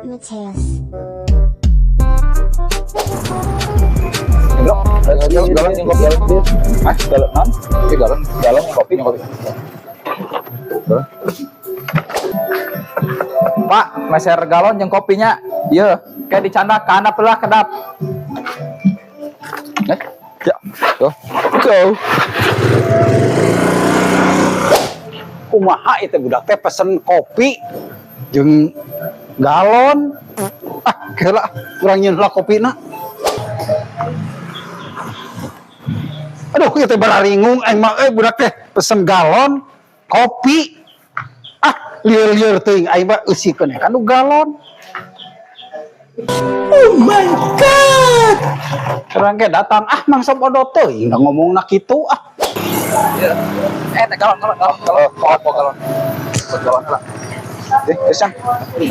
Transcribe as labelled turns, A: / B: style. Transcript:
A: Mateus.
B: Bro, galon galon yang kopi. Hah? Galon non? Ini galon, galon yang kopi, yang kopi. Galon. Pak, meser galon yang kopinya. Iya, kayak dicanda kana pelah kedap. Eh, ya, go. Go.
C: Kumaha itu budak teh pesen kopi jeung galon. Ah, kela kurang nyeun lah kopina. Aduh, ieu teh bararingung aing mah euy, budak teh pesen galon kopi. Ah, lieur-lieur teuing aing mah, eusikeun kan nu galon. Oh my God. Urang ge datang, ah, mangsa bodoh teuing da ngomongna kitu ah.
B: Iya. Eh, teh galon, galon, galon, galon, galon, galon. Galon lah. Eh, Christian.